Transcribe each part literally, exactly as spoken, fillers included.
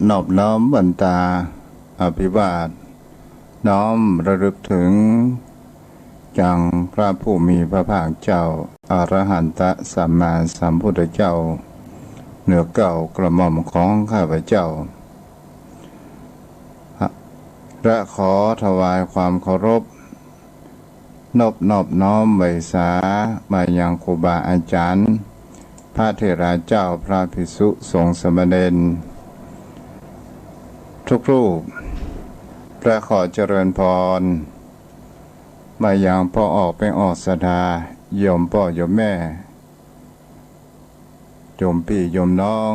นอบน้อมวันตาอภิวาท น้อมระลึกถึง จังพระผู้มีพระภาคเจ้า อรหันตสัมมาสัมพุทธเจ้า เหนือเกล้ากระหม่อมของข้าพเจ้า และขอถวายความเคารพ นบนอบน้อมไหว้สา มายังครูบาอาจารย์ พระเถราเจ้า พระภิกษุสงฆ์สามเณร ทุกรูป และขอเจริญพร มายังป้อออกแม่ออกศรัทธา โยมป้อโยมแม่ โยมปี้โยมน้อง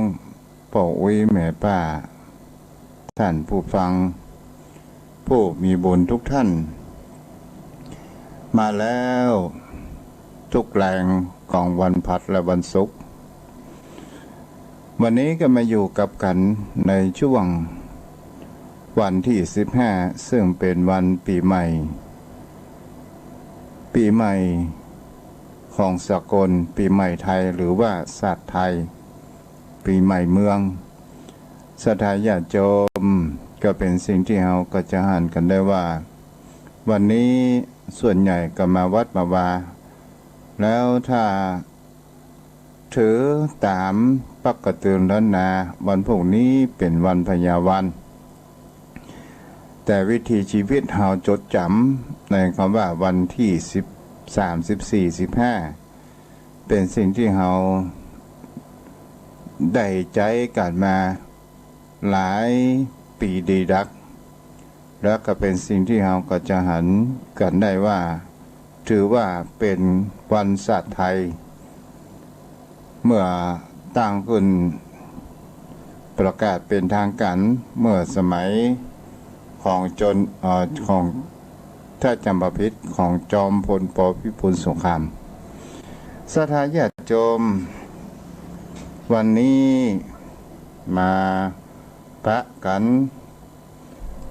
ป้ออุ๊ยแม่ป้า ท่านผู้ฟัง ผู้มีบุญทุกท่าน มาแล้วทุกแลงของวันพฤหัสและวันศุกร์ วันนี้ก็มาอยู่กับกั๋นในช่วงวันที่สิบห้า ซึ่งเป๋นวันปี๋ใหม่ ปี๋ใหม่ของสากล ปี๋ใหม่ไทย หรือว่าศาสตร์ไทย ปี๋ใหม่เมือง ศรัทธาญาติโยม ก็เป๋นสิ่งตี้เฮาก็จะหันกั๋นได้ว่า วันนี้ส่วนใหญ่ก็มาวัดมาวา แล้วถ้าถือต๋ามปกติแล้วนา วันพรุ่งนี้เป๋นวันพญาวัน แต่วิถีชีวิตเฮาจดจ๋ำในกำว่าวันตี้สิบสาม สิบสี่ สิบห้า เป๋นสิ่งตี้เฮาได้ใจ๊กั๋นมาหลายปี๋ดีนัก แล้วก็เป๋นสิ่งตี้เฮาก็จะหันกั๋นได้ว่า ถือว่าเป๋นวันศาสตร์ไทย เมื่อตั้งขึ้นประกาศเป๋นทางก๋านเมื่อสมัยของจน เอ่อ ของถ้าจ๋ำบ่ผิดของจอมพล ป.พิบูลสงคราม ศรัทธาญาติโยม วันนี้มาปะกั๋น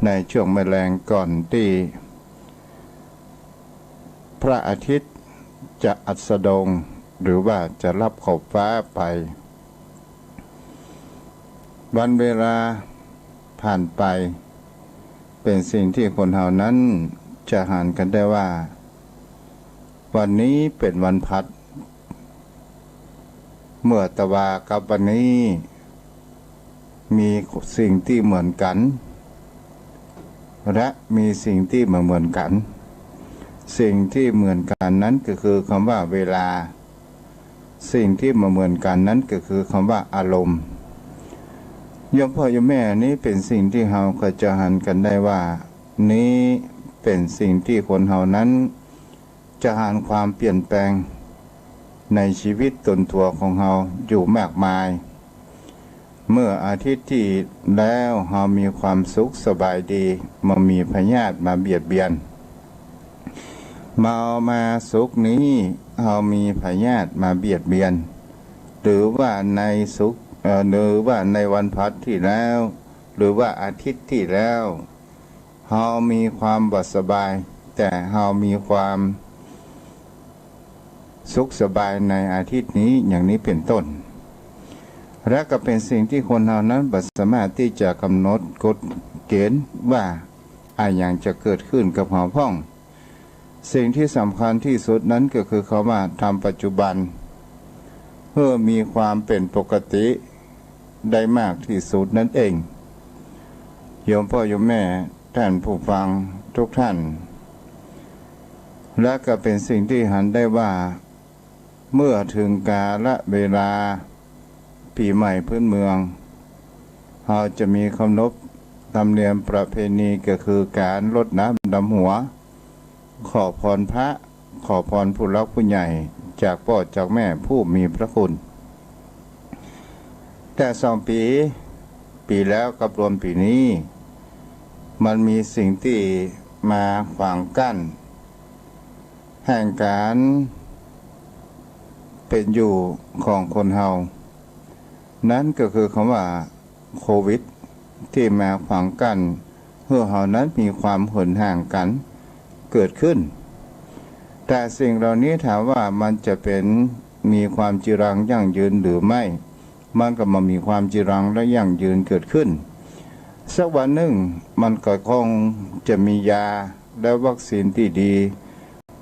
ในช่วงแม่แลงก่อนตี้ พระอาทิตย์จะอัสดง หรือว่าจะลับขอบฟ้าไป วันเวลาผ่านไป เป๋นสิ่งตี้คนเฮานั้นจะหันกั๋นได้ว่า วันนี้เป๋นวันพฤหัส เมื่อตะวากับวันนี้ มีสิ่งตี้เหมือนกั๋น และมีสิ่งตี้บ่เหมือนกั๋น สิ่งตี้เหมือนกั๋นนั้นก็คือกำว่าเวลา สิ่งตี้บ่เหมือนกั๋นนั้นก็คือกำว่าอารมณ์ โยมป้อโยมแม่ นี้เป๋นสิ่งตี้เฮาก็จะหันกั๋นได้ว่า นี้เป๋นสิ่งตี้คนเฮานั้น จะหันความเปลี่ยนแปลงในชีวิตตนตั๋วของเฮาอยู่มากมาย เมื่ออาทิตย์ตี้แล้วเฮามีความสุขสบายดี บ่มีพยาธิมาเบียดเบียน มา มาศุกร์นี้เฮามีพยาธิมาเบียดเบียน หรือว่าในศุกร์ เอ่อ หรือว่าในวันพฤหัสตี้แล้ว หรือว่าอาทิตย์ตี้แล้ว เฮามีความบ่สบาย แต่เฮามีความสุขสบายในอาทิตย์นี้ อย่างนี้เป๋นต้น และก็เป๋นสิ่งตี้คนเฮานั้นบ่สามารถตี้จะกำหนดกฎเกณฑ์ว่าอะหยังจะเกิดขึ้นกับเฮาพ่อง สิ่งตี้สำคัญตี้สุดนั้นก็คือกำว่าทำปัจจุบัน หื้อมีความเป๋นปกติได้มากตี้สุดนั้นเอง โยมป้อโยมแม่ ท่านผู้ฟังทุกท่าน และก็เป๋นสิ่งตี้หันได้ว่า เมื่อเถิงกาละเวลาปี๋ใหม่พื้นเมือง เฮาจะมีขนบธรรมเนียมประเพณี ก็คือก๋านรดน้ำดำหัว ขอพรพระ ขอพรผู้หลักผู้ใหญ่ จากป้อจากแม่ผู้มีพระคุณ แต่สองปี๋ ปี๋แล้วกับรวมปี๋นี้ มันมีสิ่งตี้มาขวางกั้น แห่งก๋านเป๋นอยู่ของคนเฮา นั้นก็คือกำว่าโควิด ตี้มาขวางกั้นหื้อเฮานั้นมีความเหินห่างกั๋นเกิดขึ้น แต่สิ่งเหล่านี้ถามว่ามันจะเป๋น มีความจีรังยั่งยืนหรือไม่ มันก็บ่มีความจีรังและยั่งยืนเกิดขึ้น สักวันนึ่งมันก็คงจะมียาและวัคซีนตี้ดี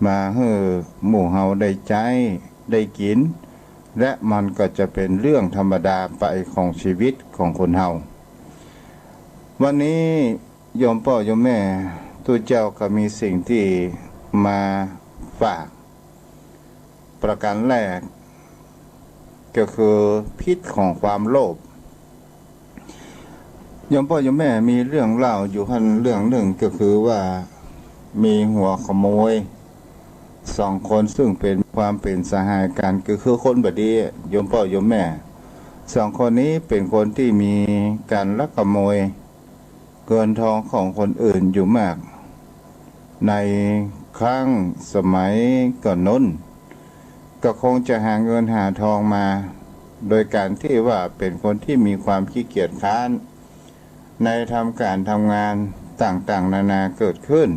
มาหื้อหมู่เฮาได้ใจ๊ได้กิ๋น และมันก็จะเป๋นเรื่องธรรมดาไปของชีวิตของคนเฮา วันนี้โยมป้อโยมแม่ ตุ๊เจ้าก็มีสิ่งตี้มาฝาก ประก๋านแรก ก็คือพิษของความโลภ โยมป้อโยมแม่ มีเรื่องเล่าอยู่หั้นเรื่องนึ่ง ก็คือว่ามีหัวขโมยสองคน ซึ่งเป๋นความเป๋นสหายกั๋น ก็คือคนบ่ดี โยมป้อโยมแม่ สองคนนี้เป๋นคนตี้มีก๋านลักขโมย เงินทองของคนอื่นอยู่มาก ในครั้งสมัยก่อนโน้น ก็คงจะหาเงินหาทองมา โดยก๋านตี้ว่าเป๋นคนตี้มีความขี้เกียจคร้าน ในทำก๋านทำงานต่างๆ นานาเกิดขึ้น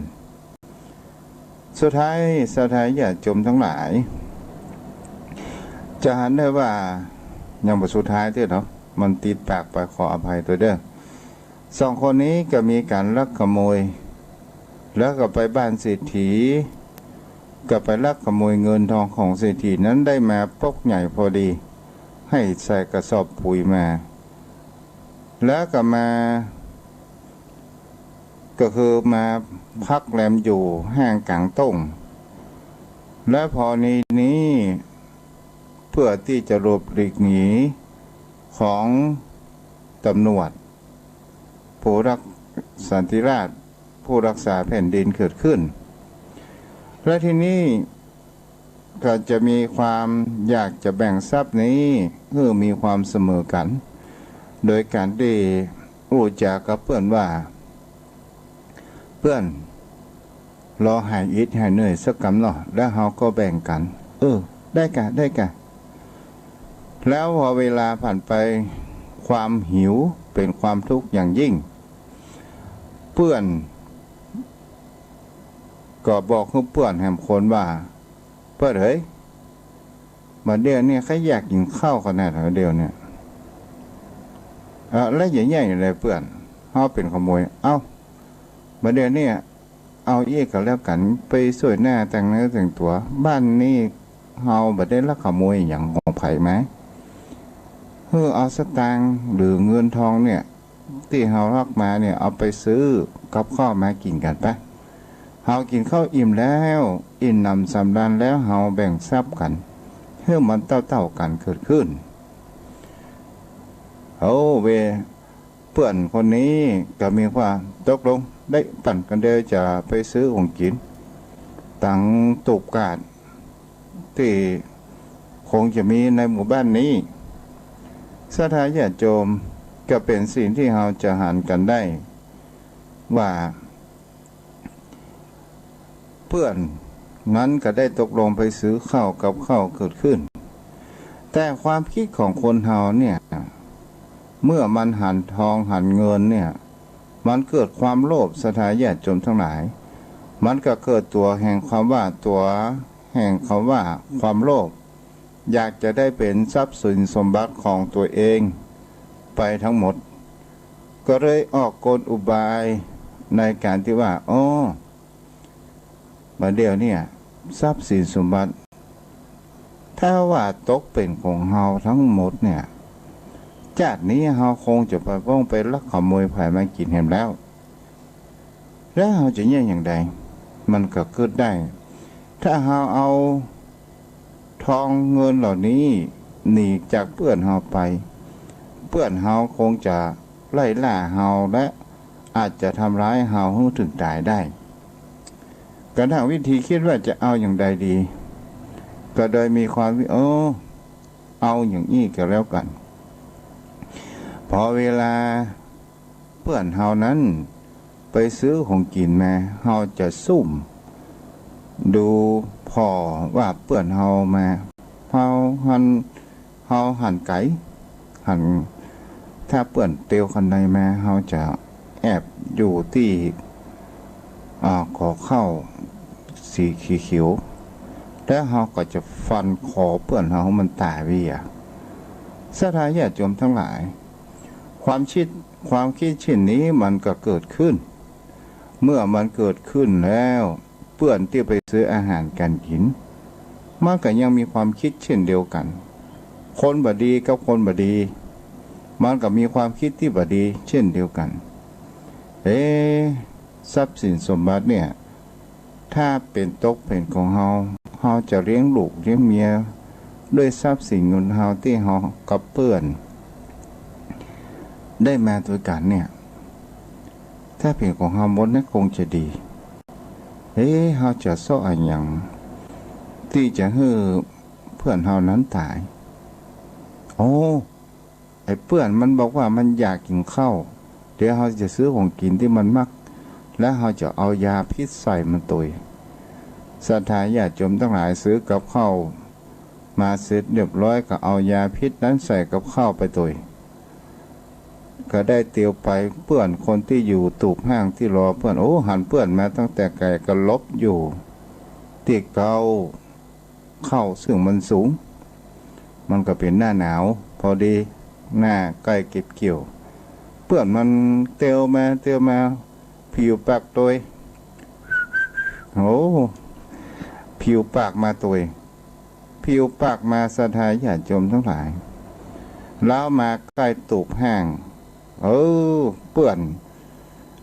สุดท้ายศรัทธาญาติโยมตังหลาย จะหันได้ว่า ยังบ่สุดท้ายเตื้อเนาะ มันติดปากไป ขออภัยตวยเด้อ สองคนนี้ก็มีก๋านลักขโมย แล้วก็ไปบ้านเศรษฐี ก็ไปลักขโมยเงินทองของเศรษฐีนั้นได้มาปึกใหญ่พอดี หื้อใส่กระสอบปุ๋ยมา แล้วก็มา ก็คือมาพักแรมอยู่แห้งก๋างต้ง และพอนี้นี้ เพื่อตี้จะหลบหลีกหนีของตำรวจ ผู้รักสันติราษฎร์ ผู้รักษาแผ่นดินเกิดขึ้น และทีนี้ก็จะมีความอยากจะแบ่งทรัพย์นี้หื้อมีความเสมอกั๋น โดยก๋านตี้อู้จ๋ากับเปื้อนว่า เปื้อน รอหายอิดหายเหนื่อยสักกำเนาะ แล้วเฮาก็แบ่งกั๋น เออ ได้ก่ะ ได้ก่ะ แล้วพอเวลาผ่านไป ความหิวเป๋นความทุกข์อย่างยิ่ง เปื้อน ก็บอกหื้อเปื้อนแหมคนว่า เปื้อนเอ๋ย บ่าเดี่ยวนี้ข้าอยากกิ๋นข้าวขนาดบ่าเดี่ยวนี้ เออ แล้วจะแย่อย่างใดเปื้อน เฮาเป๋นขโมย เอ้า บ่าเดี่ยวนี้ เอาอี้ก็แล้วกั๋น ไปซ่วยหน้าแต่งเนื้อแต่งตั๋ว บ้านนี้เฮาบ่ได้ลักขโมยหยังของใผมา หื้อเอาสตางค์หรือเงินทองเนี่ย ตี้เฮาลักมาเนี่ย เอาไปซื้อกับข้าวมากิ๋นกั๋นไป เฮากิ๋นข้าวอิ่มแล้ว อิ่มหนำสำราญแล้ว เฮาแบ่งทรัพย์กั๋น หื้อมันเต้าๆ กั๋นเกิดขึ้น โอ้เว เปื้อนคนนี้ก็มีความตกลง ได้ ปั่นกั๋นเดียวจะไปซื้อของกิ๋น ตังตุ๊บกาดตี้คงจะมีในหมู่บ้านนี้ ศรัทธาญาติโยม ก็เป๋นสิ่งตี้เฮาจะหันกั๋นได้ว่า เปื้อนนั้นก็ได้ตกลงไปซื้อข้าวกับข้าวเกิดขึ้น แต่ความคิดของคนเฮาเนี่ย เมื่อมันหันทองหันเงินเนี่ย มันเกิดความโลภ ศรัทธาญาติโยมตังหลาย มันก็เกิดตั๋วแห่งความว่า ตั๋วแห่งความว่าความโลภ อยากจะได้เป๋นทรัพย์สินสมบัติของตั๋วเองไปตังหมด ก็เลยออกกลอุบายในก๋านตี้ว่า อ้อ บ่าเดี่ยวเนี่ย ทรัพย์สินสมบัติ ถ้าว่าตกเป๋นของเฮาตังหมดเนี่ย จาตินี้เฮาคงจะบ่ป้องไปลักขโมยใผมากิ๋นแหมแล้ว แล้วเฮาจะเยียะอย่างใด มันก็กึ๊ดได้ ถ้าเฮาเอาทองเงินเหล่านี้หนีจากเปื้อนเฮาไป เปื้อนเฮาคงจะไล่ล่าเฮาและอาจจะทำร้ายเฮาหื้อเถิงต๋ายได้ กระทั่งวิธีกึ๊ดว่าจะเอาอย่างใดดี ก็เลยมีความ เออ เอาอย่างอี้ก็แล้วกั๋น พอเวลาเปื้อนเฮานั้นไปซื้อของกิ๋นมา เฮาจะซุ่มดูผ่อว่าเปื้อนเฮามา เฮาหัน เฮาหันไก๋ หัน ถ้าเปื้อนเตียวคันใดมา เฮาจะแอบอยู่ตี้ อ่า ขอข้าวสีเขียวๆ แล้วเฮาก็จะฟันคอเปื้อนเฮาหื้อมันต๋ายไปเหีย ศรัทธาญาติโยมตังหลาย ความคิด ความคิดเช่นนี้มันก็เกิดขึ้น เมื่อมันเกิดขึ้นแล้ว เปื้อนตี้ไปซื้ออาหารก๋านกิ๋น มันก็ยังมีความคิดเช่นเดียวกั๋น คนบ่ดีกับคนบ่ดี มันก็มีความคิดตี้บ่ดีเช่นเดียวกั๋น เอ๊ะ ทรัพย์สินสมบัติเนี่ย ถ้าเป๋นตกเป๋นของเฮา เฮาจะเลี้ยงลูกเลี้ยงเมีย ด้วยทรัพย์สินเงินเฮาตี้เฮากับเปื้อน ได้มาตวยกั๋นเนี่ย ถ้าเป๋นของเฮาหมดเนี่ยคงจะดี เอ๊ะ เฮาจะเซาะอะหยัง ตี้จะหื้อเปื้อนเฮานั้นต๋าย โอ้ ไอ้เปื้อนมันบอกว่ามันอยากกิ๋นข้าว เดี๋ยวเฮาจะซื้อของกิ๋นตี้มันมัก แล้วเฮาจะเอายาพิษใส่มันตวย ศรัทธาญาติโยมตังหลาย ซื้อกับข้าวมาเสร็จเรียบร้อย ก็เอายาพิษนั้นใส่กับข้าวไปตวย ก็ได้เตียวไป เปื้อนคนตี้อยู่ตูบห้างตี้รอเปื้อน โอ้ หันเปื้อนมาตั้งแต่ไก๋ก็หลบอยู่ตี้เก๊า ข้าวซึ่งมันสูง มันก็เป๋นหน้าหนาว พอดีหน้าใก้เก็บเกี่ยว เปื้อนมันเตียวมา เตียวมา ผิวปากตวย โอ้ ผิวปากมาตวย ผิวปากมา ศรัทธาญาติโยมตังหลาย แล้วมาใก้ตูบห้าง เออ เปื้อน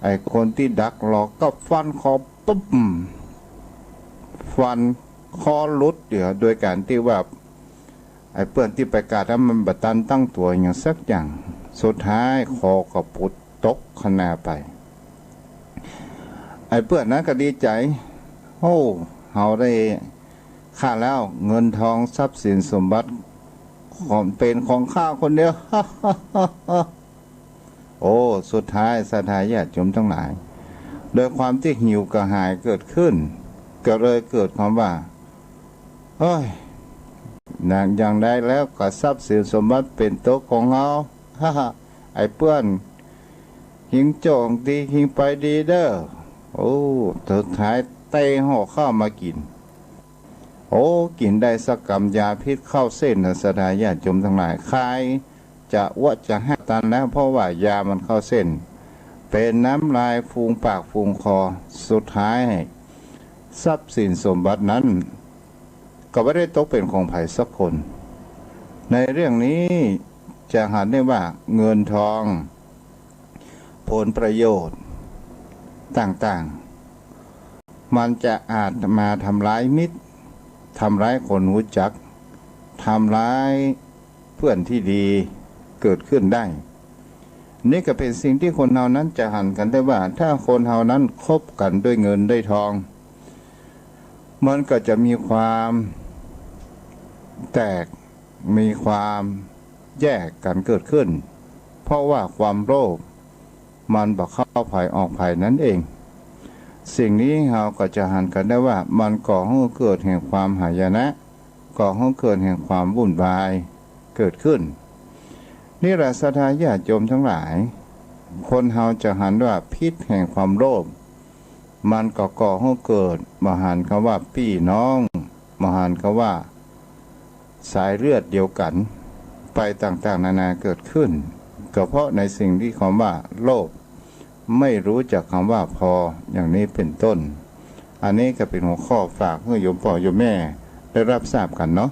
ไอ้คนตี้ดักรอก็ฟันคอปุ๊บ ฟันคอหลุดเดี๋ยว โดยก๋านตี้ว่า ไอ้เปื้อนตี้ไปกัดนั้นมันบ่ตันตั้งตั๋วหยังสักอย่าง สุดท้ายคอก็ปุดตกคะนาไป ไอ้เปื้อนนั้นก็ดีใจ๋ โอ้ เฮาได้ ข้าแล้ว เงินทองทรัพย์สินสมบัติของ เป๋นของข้าคนเดียว โอ้ สุดท้ายศรัทธาญาติโยมตังหลาย โดยความตี้หิวกระหายเกิดขึ้น ก็เลยเกิดความว่า เฮ้ย อย่างใดแล้วก็ทรัพย์สินสมบัติเป๋นตั๋วของเฮา ฮ่าฮ่า ไอ้เปื้อน หิงโจ้งดี หิงไปดีเด้อ โอ้ สุดท้ายเตะห่อข้าวมากิ๋น โอ้ กิ๋นได้สักกำ ยาพิษเข้าเส้นนะ ศรัทธาญาติโยมตังหลาย ใครจะอ้วกจะแฮกตันแล้ว เพราะว่ายามันเข้าเส้น เป๋นน้ำลายฟูมปากฟูมคอ สุดท้าย ทรัพย์สินสมบัตินั้น ก็บ่ได้ตกเป๋นของใผสักคน ในเรื่องนี้จะหันได้ว่าเงินทอง ผลประโยชน์ต่างๆ มันจะอาจมาทำร้ายมิตร ทำร้ายคนฮู้จัก ทำร้ายเปื้อนตี้ดีเกิดขึ้นได้ นี่ก็เป๋นสิ่งตี้คนเฮานั้นจะหันกั๋นได้ว่า ถ้าคนเฮานั้นคบกั๋นด้วยเงินด้วยทอง มันก็จะมีความแตก มีความแยกกั๋นเกิดขึ้น เพราะว่าความโลภมันบ่เข้าใผออกใผนั้นเอง สิ่งนี้เฮาก็จะหันกั๋นได้ว่า มันก่อหื้อเกิดแห่งความหายนะ ก่อหื้อเกิดแห่งความวุ่นวายเกิดขึ้น นี่แหละศรัทธาญาติโยมตังหลาย คนเฮาจะหันว่าพิษแห่งความโลภ มันก็ก่อหื้อเกิด บ่หันกำว่าปี้น้อง บ่หันกำว่าสายเลือดเดียวกั๋น ไปต่างๆ นานาเกิดขึ้น ก็เพราะในสิ่งตี้กำว่าโลภ ไม่ฮู้จักกำว่าพอ อย่างนี้เป๋นต้น อันนี้ก็เป๋นหัวข้อฝากหื้อโยมป้อโยมแม่ได้ฮับทราบกั๋นเนาะ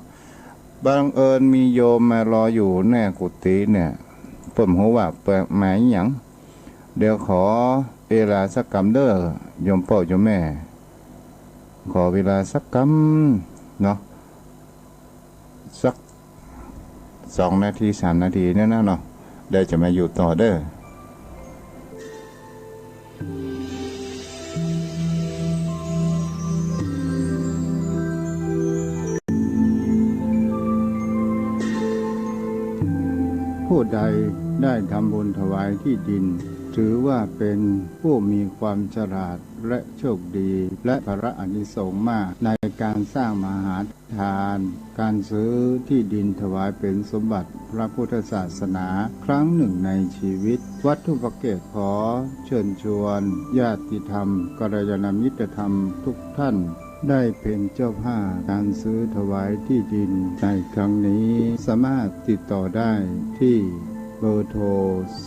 บังเอิญมีโยมมารออยู่แน่กุฏิเนี่ย เปิ้นบ่ฮู้ว่าเปิ้นมาอะหยัง เดี๋ยวขอเวลาสักกำเด้อ โยมป้อโยมแม่ ขอเวลาสักกำเนาะ สักสองนาที สามนาทีเนี่ยนะเนาะ เดี๋ยวจะมาอยู่ต่อเด้อ ผู้ใดได้ทำบุญถวายที่ดิน ถือว่าเป็นผู้มีความฉลาดและโชคดี และผลอานิสงส์มากในการสร้างมหาทาน การซื้อที่ดินถวายเป็นสมบัติพระพุทธศาสนาครั้งหนึ่งในชีวิต วัตถุประเกตขอเชิญชวนญาติธรรม กัลยาณมิตรธรรมทุกท่าน ได้เป็นเจ้าภาพการซื้อถวายที่ดินในครั้งนี้ สามารถติดต่อได้ที่ เบอร์โทร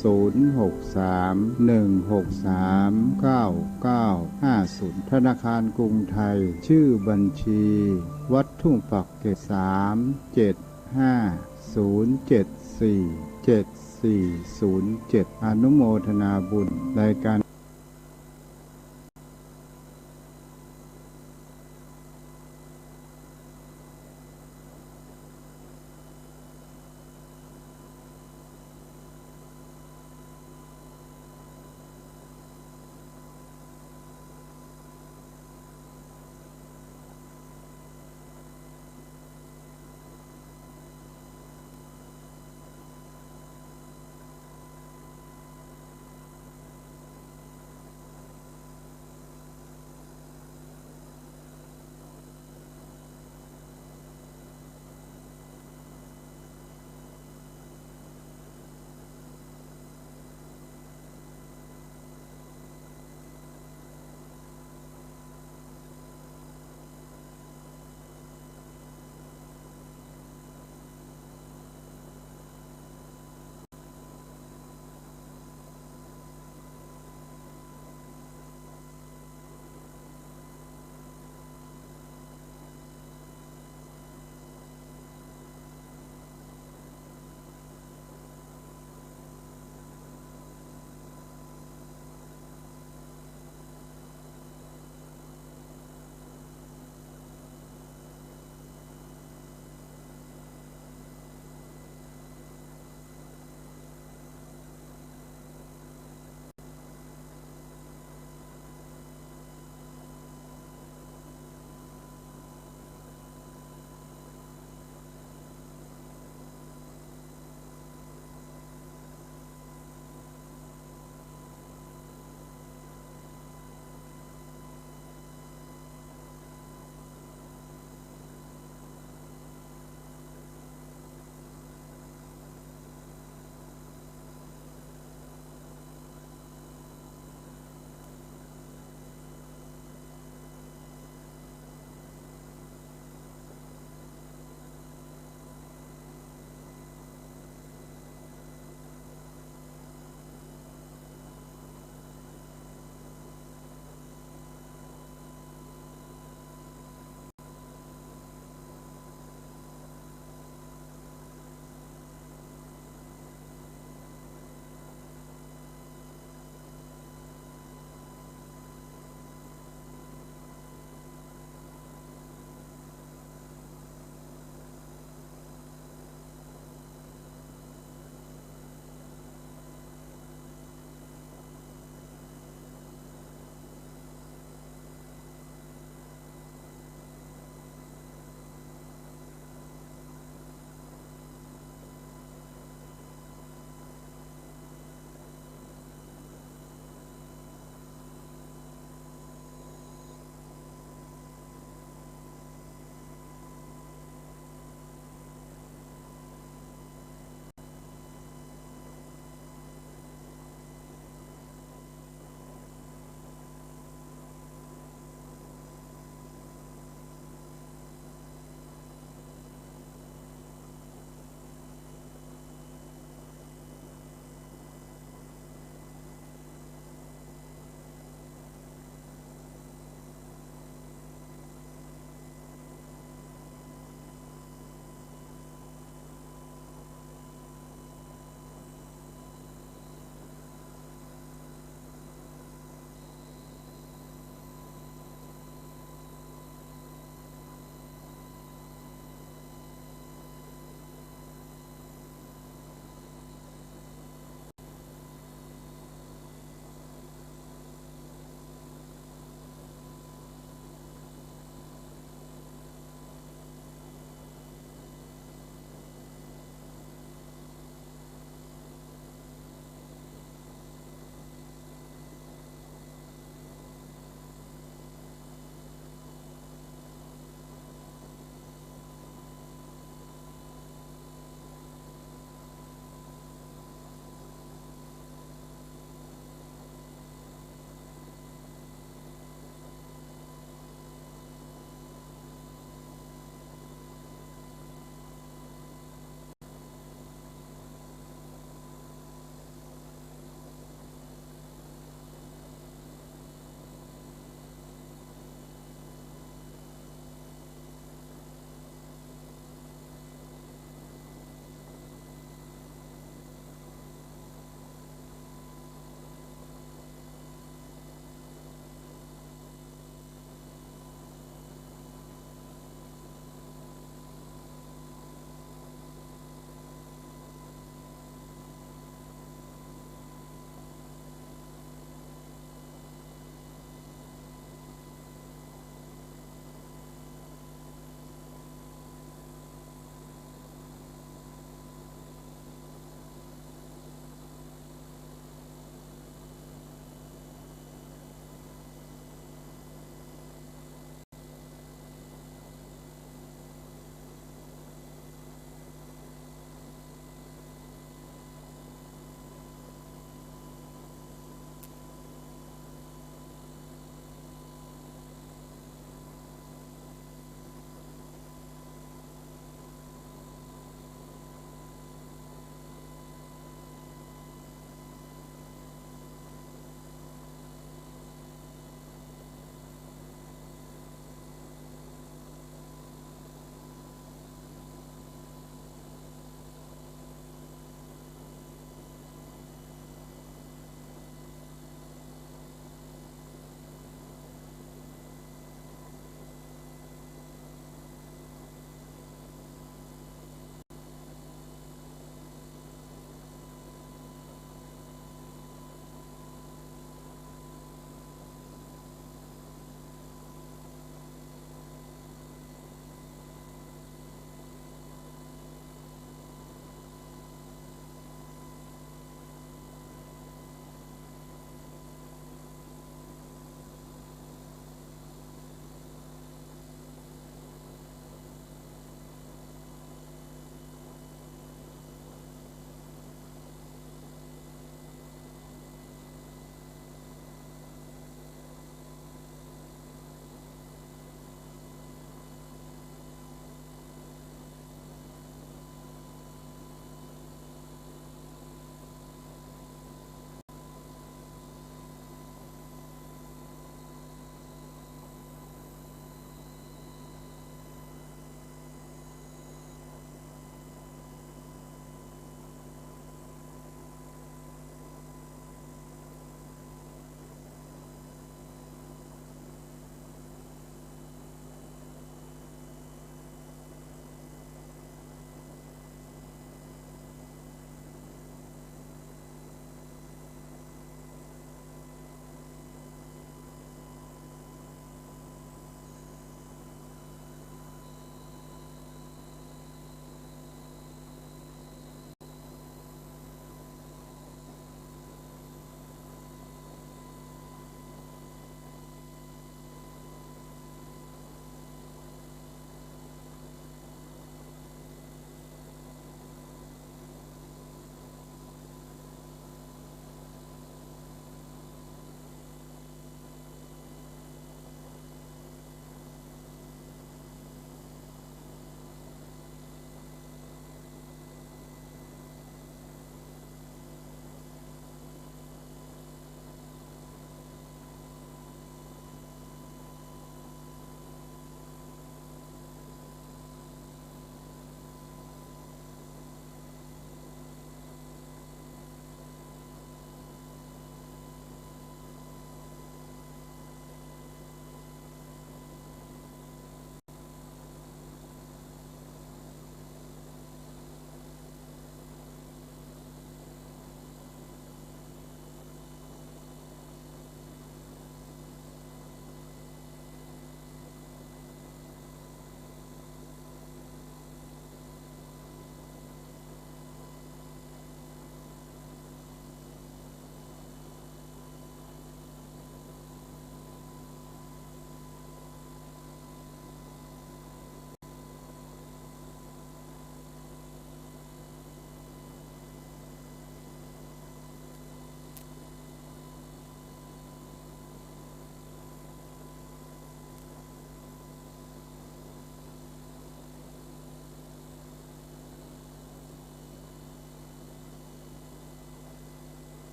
ศูนย์ หก สาม หนึ่ง หก สาม เก้า เก้า ห้า ศูนย์ ธนาคารกรุงไทย ชื่อบัญชี วัดทุ่งปากเกร็ด สาม เจ็ด ห้า ศูนย์ เจ็ด สี่ เจ็ด สี่ ศูนย์ เจ็ด อนุโมทนาบุญ รายการ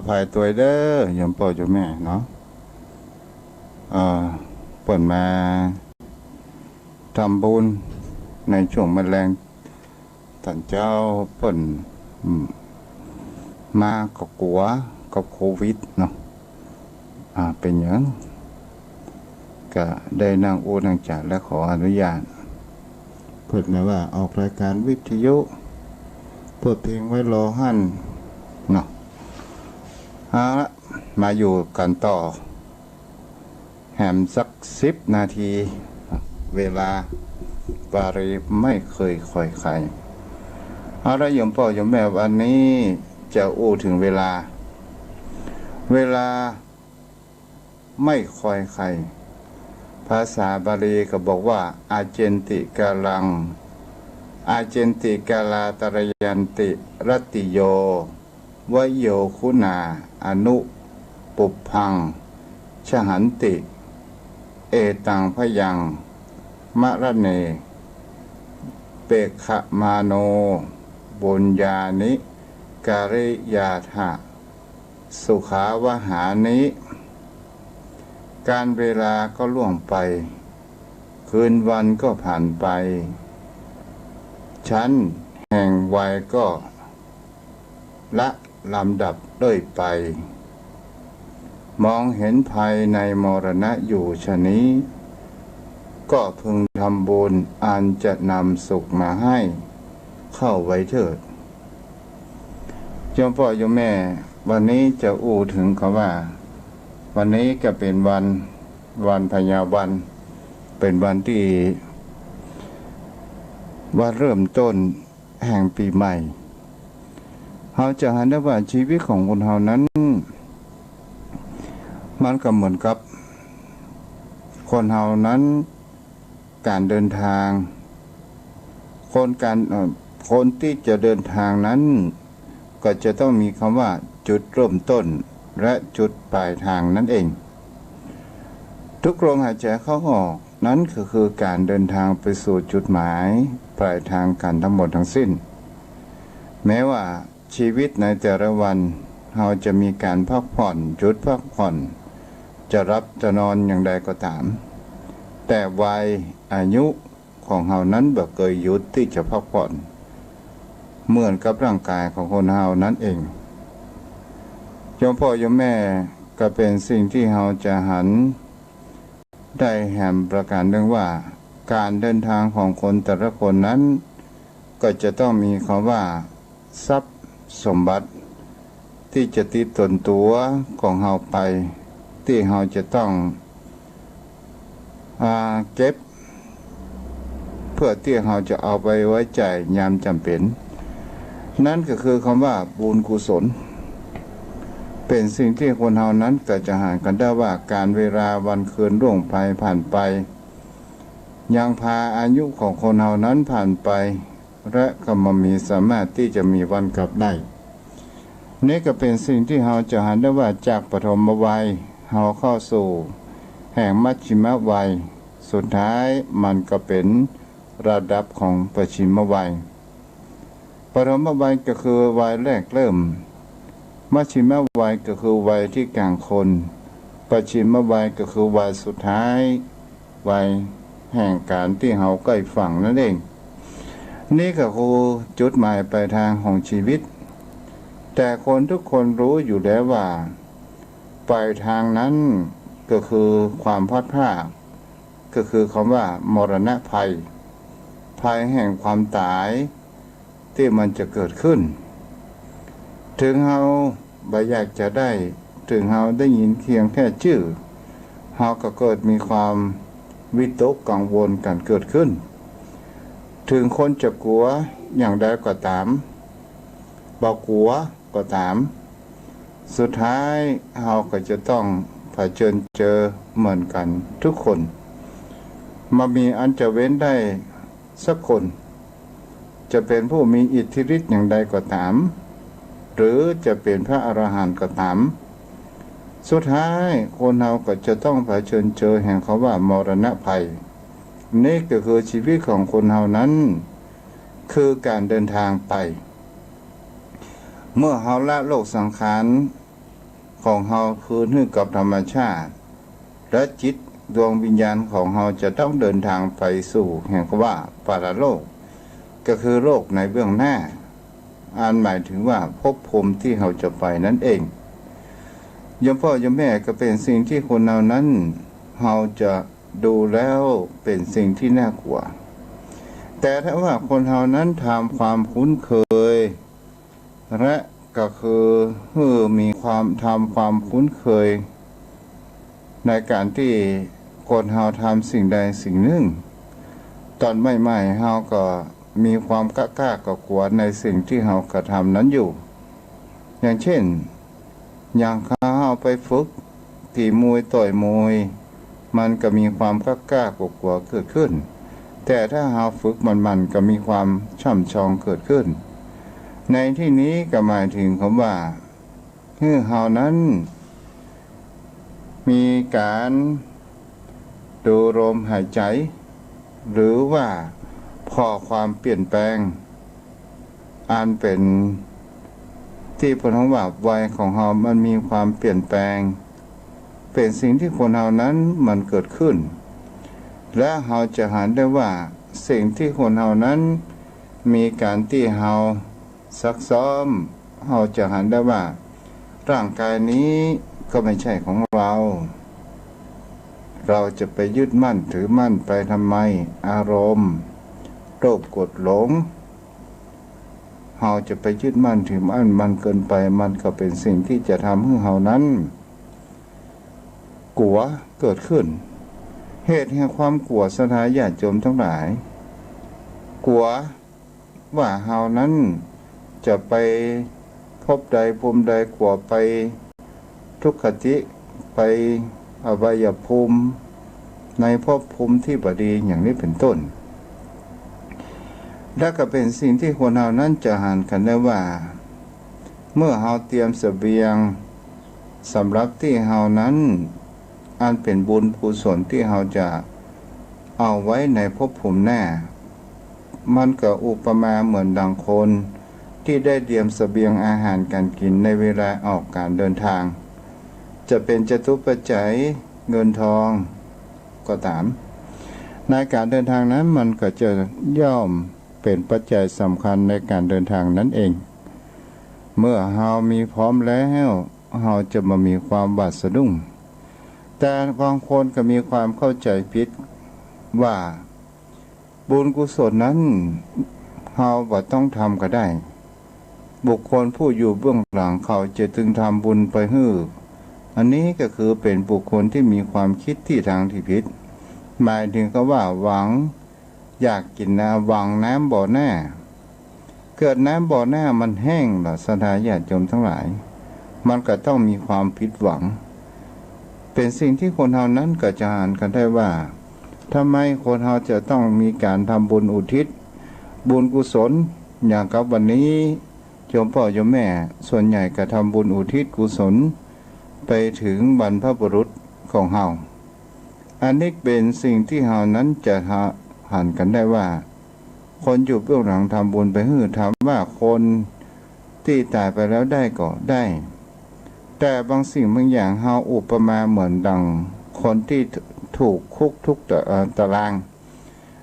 ภัยตวยเด้อ โยมป้อโยมแม่เนาะ เอ่อ เปิ้นมาทำบุญในช่วงมื้อแลง ต๋อนเจ๊าเปิ้น อืม มาก็กั๋วกับโควิดเนาะ อ่า เป๋นหยัง ก็ได้นั่งอู้นั่งจ๋า และขออนุญาต เปิ้นมาว่าออกรายการวิทยุ เปิดเพลงไว้รอหั้นเนาะ เอาละ มาอยู่กั๋นต่อ แหมสักสิบนาที เวลา บาลีไม่เคยคอยใคร เอาละ โยมป้อโยมแม่ วันนี้จะอู้เถิงเวลา เวลาไม่คอยใคร ภาษาบาลีก็บอกว่า อาเจนติกาลัง อาเจนติกาลาตะระยันติ รัตติโย วโย คุณา อนุ ปุพพัง ชหันติ เอตัง พยัง มะระเน เปกขมาโน บุญญานิ การิยาทะ สุขาวหานิ กาลเวลาก็ล่วงไป คืนวันก็ผ่านไป ชั้นแห่งวัยก็ละลำดับเรื่อยไป มองเห็นภัยในมรณะอยู่ฉะนี้ ก็พึงทำบุญอันจะนำสุขมาให้เข้าไว้เถิด โยมป้อโยมแม่ วันนี้จะอู้เถิงกำว่า วันนี้ก็เป๋นวัน วันพญาวัน เป๋นวันตี้ วันเริ่มต้นแห่งปี๋ใหม่ เฮาจะหันได้ว่าชีวิตของคนเฮานั้น มันก็เหมือนกับคนเฮานั้น ก๋านเดินทาง คนก๋าน เอ่อ คนตี้จะเดินทางนั้น ก็จะต้องมีกำว่าจุดเริ่มต้น และจุดปลายทางนั้นเอง ทุกลมหายใจ๋เข้าออก นั้นก็คือก๋านเดินทางไปสู่จุดหมายปลายทางกั๋นทั้งหมดทั้งสิ้น แม้ว่าชีวิตในแต่ละวัน เฮาจะมีก๋านพักผ่อน หยุดพักผ่อน จะหลับจะนอนอย่างใดก็ต๋าม แต่วัยอายุของเฮานั้นบ่เกยหยุดตี้จะพักผ่อน เหมือนกับร่างก๋ายของคนเฮานั้นเอง โยมป้อโยมแม่ ก็เป๋นสิ่งตี้เฮาจะหันได้แหมประก๋านนึ่งว่า ก๋านเดินทางของคนแต่ละคนนั้น ก็จะต้องมีกำว่า ทรัพย์สมบัติ ตี้จะติดตนตั๋วของเฮาไป ตี้เฮาจะต้อง อ่า เก็บ เปื้อตี้เฮาจะเอาไปไว้ใจ๊ยามจ๋ำเป๋น นั้นก็คือกำว่าบุญกุศล เป๋นสิ่งตี้คนเฮานั้นก็จะหันกั๋นได้ว่า ก๋านเวลาวันคืนล่วงไปผ่านไป ยังพาอายุของคนเฮานั้นผ่านไป และก็บ่มีสามารถตี้จะมีวันกลับได้ นี้ก็เป๋นสิ่งตี้เฮาจะหันได้ว่าจากปฐมวัย เฮาเข้าสู่แห่งมัชฌิมวัย สุดท้ายมันก็เป๋นระดับของปัจฉิมวัย ปฐมวัยก็คือวัยแรกเริ่ม มัชฌิมวัยก็คือวัยตี้ก๋างคน ปัจฉิมวัยก็คือวัยสุดท้าย วัยแห่งก๋านตี้เฮาใก้ฝั่งนั้นเอง นี้ก็คือจุดหมายปลายทางของชีวิต แต่คนทุกคนฮู้อยู่แล้วว่า ปลายทางนั้นก็คือความพลัดพราก ก็คือกำว่ามรณะภัย ภัยแห่งความต๋าย ตี้มันจะเกิดขึ้น เถิงเฮาบ่อยากจะได้ เถิงเฮาได้ยินเพียงแค่จื้อ เฮาก็เกิดมีความวิตกกังวลกั๋นเกิดขึ้น เถิงคนจะกั๋วอย่างใดก็ต๋าม บ่กั๋วก็ต๋าม สุดท้ายเฮาก็จะต้องเผชิญเจอเหมือนกั๋นทุกคน บ่มีอันจะเว้นได้ สักคน จะเป๋นผู้มีอิทธิฤทธิ์อย่างใดก็ต๋าม หรือจะเป๋นพระอรหันต์ก็ต๋าม สุดท้ายคนเฮาก็จะต้องเผชิญเจอแห่งกำว่ามรณะภัย นี้ก็คือชีวิตของคนเฮานั้น คือก๋านเดินทางไป เมื่อเฮาละโลกสังขาร ของเฮาคืนหื้อกับธรรมชาติ และจิตดวงวิญญาณของเฮาจะต้องเดินทางไปสู่แห่งว่าปรโลก ก็คือโลกในเบื้องหน้า อันหมายถึงว่าภพภูมิที่เฮาจะไปนั่นเอง โยมป้อโยมแม่ ก็เป๋นสิ่งที่คนเฮานั้น เฮาจะดูแล้วเป๋นสิ่งที่น่ากลัว แต่ถ้าว่าคนเฮานั้นทำความคุ้นเคย และก็คือหื้อมีความ ทำความคุ้นเคย ในก๋านตี้คนเฮาทำสิ่งใดสิ่งนึ่ง ต๋อนใหม่ๆ เฮาก็มีความกล้าๆ กลัวๆ ในสิ่งตี้เฮากระทำนั้นอยู่ อย่างเช่น อย่างเฮาไปฝึก ตี๋มวยต่อยมวย มันก็มีความกล้าๆ กลัวๆ เกิดขึ้น แต่ถ้าเฮาฝึกหมั่นๆ ก็มีความช่ำชองเกิดขึ้น ในตี้นี้ก็หมายถึงกำว่า หื้อเฮานั้น มีก๋านดูลมหายใจ๋ หรือว่าผ่อความเปลี่ยนแปลง อันเป๋นตี้เปิ้นฮ้องว่าวัยของเฮามันมีความเปลี่ยนแปลง เป๋นสิ่งตี้คนเฮานั้นมันเกิดขึ้น และเฮาจะหันได้ว่าสิ่งตี้คนเฮานั้นมีก๋านตี้เฮาซักซ้อม เฮาจะหันได้ว่าร่างก๋ายนี้ก็ไม่ใช่ของเฮา เฮาจะไปยึดมั่นถือมั่นไปทำไม อารมณ์ โลภโกรธหลง เฮาจะไปยึดมั่นถือมั่นมันเกินไป มันก็เป๋นสิ่งตี้จะทำหื้อเฮานั้น กั๋วเกิดขึ้น เหตุแห่งความกั๋วศรัทธาญาติโยมตังหลาย กั๋วว่าเฮานั้นจะไปภพใดภูมิใด กั๋วไป ทุกขติ ไปอบายภูมิ ในภพภูมิตี้บ่ดี อย่างนี้เป๋นต้น และก็เป๋นสิ่งตี้คนเฮานั้นจะหันกั๋นได้ว่า เมื่อเฮาเตรียมเสบียงสำหรับตี้เฮานั้น อันเป๋นบุญกุศลตี้เฮาจะเอาไว้ในภพภูมิหน้า มันก็อุปมาเหมือนดังคนตี้ได้เตรียมเสบียงอาหารก๋านกิ๋นในเวลาออกก๋านเดินทาง จะเป๋นจตุปัจจัยเงินทองก็ต๋าม ในก๋านเดินทางนั้นมันก็จะย่อมเป๋นปัจจัยสำคัญในก๋านเดินทางนั้นเอง เมื่อเฮามีพร้อมแล้ว เฮาจะบ่มีความหวาดสะดุ้ง แต่บางคนก็มีความเข้าใจ๋ผิดว่า บุญกุศลนั้นเฮาบ่ต้องทำก็ได้ บุคคลผู้อยู่เบื้องหลังเขาจะตึงทำบุญไปหื้อ อันนี้ก็คือเป๋นบุคคลตี้มีความกึ๊ดตี้ทางตี้ผิด หมายถึงกำว่าหวังอยากกิ๋นน้ำ หวังน้ำบ่อหน้า เกิดน้ำบ่อหน้ามันแห้งล่ะ ศรัทธาญาติโยมตังหลาย มันก็ต้องมีความผิดหวัง เป๋นสิ่งตี้คนเฮานั้นก็จะหันกั๋นได้ว่า ทำไมคนเฮาจะต้องมีก๋านทำบุญอุทิศบุญกุศล อย่างกับวันนี้ โยมป้อโยมแม่ส่วนใหญ่ก็ทำบุญอุทิศกุศลไปถึงบรรพบุรุษของเฮา อันนี้เป๋นสิ่งตี้เฮานั้นจะหันกั๋นได้ว่า คนอยู่เบื้องหลังทำบุญไปหื้อ ถามว่าคนตี้ต๋ายไปแล้วได้ก่อ ได้ แต่บางสิ่งบางอย่างเฮาอุปมาเหมือนดังคนตี้ถูกคุกทุกตะ- เอ่อ ตาราง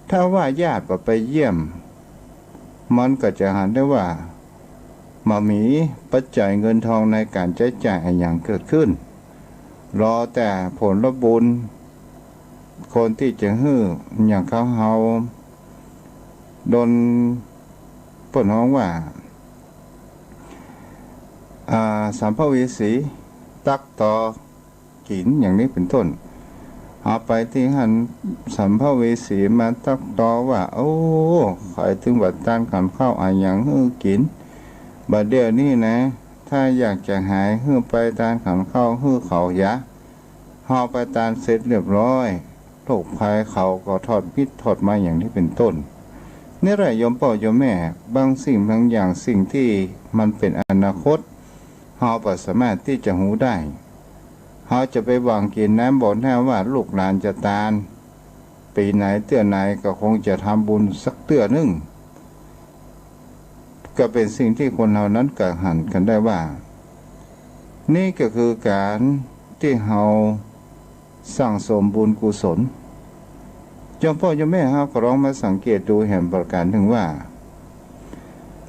ถ้าว่าญาติบ่ไปเยี่ยม มันก็จะหันได้ว่าบ่มีปัจจัยเงินทองในก๋านใจ๊จ่ายอะหยังเกิดขึ้น รอแต่ผลบุญ คนตี้จะหื้อ อย่างเขาเฮาดน เปิ้นฮ้องว่า อ่า สัมภเวสีตั๊กตอกิ๋น อย่างนี้เป๋นต้น เอาไปตี้หั้น สัมภเวสีมาตั๊กตอว่า โอ้ ใผตึงบ่ตานขันข้าวอะหยังหื้อกิ๋น บ่าเดี่ยวนี้นะ ถ้าอยากจะหายหื้อไปตานขันข้าวหื้อเขายะ เฮาไปตานเสร็จเรียบร้อย โรคภัยเขาก็ถอดพิษถอดมาย อย่างนี้เป๋นต้น นี่แหละโยมป้อโยมแม่ บางสิ่งบางอย่าง สิ่งตี้มันเป๋นอนาคต เฮาบ่สามารถตี้จะฮู้ได้ เฮาจะไปหวังกิ๋นน้ำบ่อหน้าว่าลูกหลานจะตาน ปี๋ไหนเตื้อไหนก็คงจะทำบุญสักเตื้อนึ่ง ก็เป๋นสิ่งตี้คนเฮานั้นก็หันกั๋นได้ว่า นี่ก็คือก๋านตี้เฮาสั่งสมบุญกุศล โยมป้อโยมแม่เฮาก็ลองมาสังเกตดูแหมประก๋านนึ่งว่า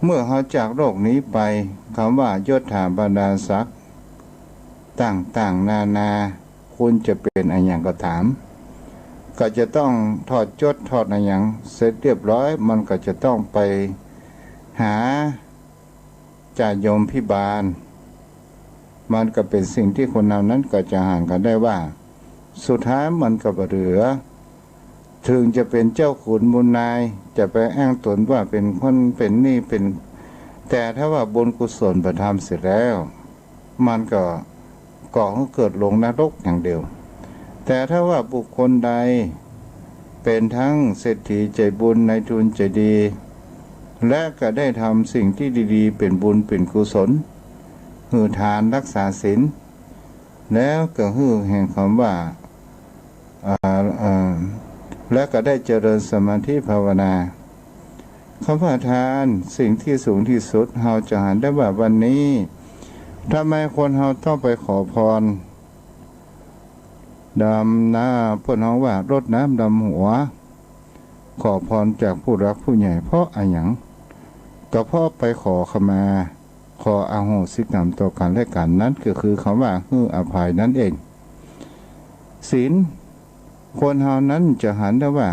เมื่อเฮาจากโลกนี้ไป กำว่ายศถาบรรดาศักดิ์ต่างๆ นานา คุณจะเป๋นอะหยังก็ต๋าม ก็จะต้องถอดยศถอดอะหยังเสร็จเรียบร้อย มันก็จะต้องไปหาจ่ายมพิบาล มันก็เป๋นสิ่งตี้คนเฮานั้นก็จะหันกั๋นได้ว่า สุดท้ายมันก็บ่เหลือ เถิงจะเป๋นเจ้าขุนมูลนาย จะไปอ้างตนว่าเป๋นคนเป๋นนี่เป๋น แต่ถ้าว่าบุญกุศลบ่ทำเสียแล้ว มันก็ก่อหื้อเกิดลงนรกอย่างเดียว แต่ถ้าว่าบุคคลใดเป๋นตึงเศรษฐีใจ๋บุญนายทุนใจ๋ดี และก็ได้ทำสิ่งตี้ดีๆ เป๋นบุญเป๋นกุศล หื้อทานฮักษาศีล แล้วก็หื้อแห่งกำว่า อ่า อ่า และก็ได้เจริญสมาธิภาวนา กำว่าทานสิ่งตี้สูงตี้สุด เฮาจะหันได้ว่าวันนี้ ทำไมคนเฮาต้องไปขอพร ดำหน้า เปิ้นฮ้องว่ารดน้ำดำหัว ขอพรจากผู้หลักผู้ใหญ่ เพราะอะหยัง ก็เพราะไปขอขมา ขออโหสิกรรมต่อกั๋นและกั๋น นั้นก็คือกำว่าหื้ออภัยนั้นเอง ศีล คนเฮานั้นจะหันได้ว่า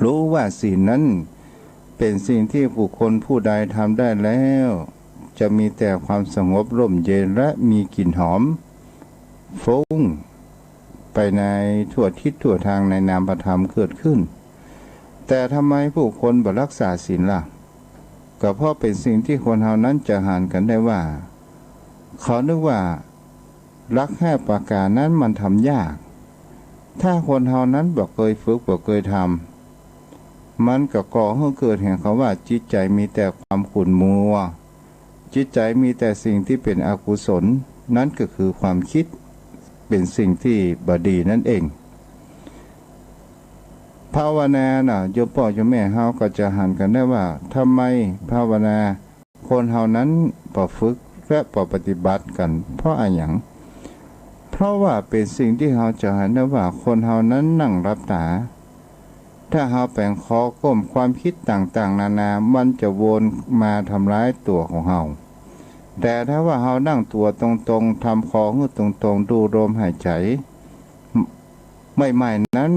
ฮู้ว่าศีลนั้นเป๋นสิ่งตี้บุคคลผู้ใดทำได้แล้ว จะมีแต่ความสงบร่มเย็นและมีกลิ่นหอม ฟุ้งไปในทั่วทิศทั่วทางในนามธรรมเกิดขึ้น แต่ทำไมผู้คนบ่ฮักษาศีลล่ะ ก็เพราะเป๋นสิ่งตี้คนเฮานั้นจะหันกั๋นได้ว่า เขานึกว่า ฮักษาห้าประก๋านนั้นมันทำยาก ถ้าคนเฮานั้นบ่เกยฝึกบ่เกยทำ มันก็ก่อหื้อเกิดแห่งกำว่าจิตใจ๋มีแต่ความขุ่นมัว จิตใจ๋มีแต่สิ่งตี้เป๋นอกุศล นั้นก็คือความกึ๊ดเป๋นสิ่งตี้บ่ดีนั้นเอง ภาวนาน่ะ โยมป้อโยมแม่เฮาก็จะหันกั๋นได้ว่า ทำไมภาวนา คนเฮานั้นบ่ฝึกและบ่ปฏิบัติกั๋น เพราะอะหยัง เพราะว่าเป๋นสิ่งตี้เฮาจะหันได้ว่าคนเฮานั้นนั่งหลับต๋า ถ้าเฮาแป๋งคอก้ม ความกึ๊ดต่างๆ นานา มันจะวนมาทำร้ายตั๋วของเฮา แต่ถ้าว่าเฮานั่งตั๋วตรงๆ ทำคอหื้อตรงๆ ดูลมหายใจ๋ ใหม่ๆ นั้น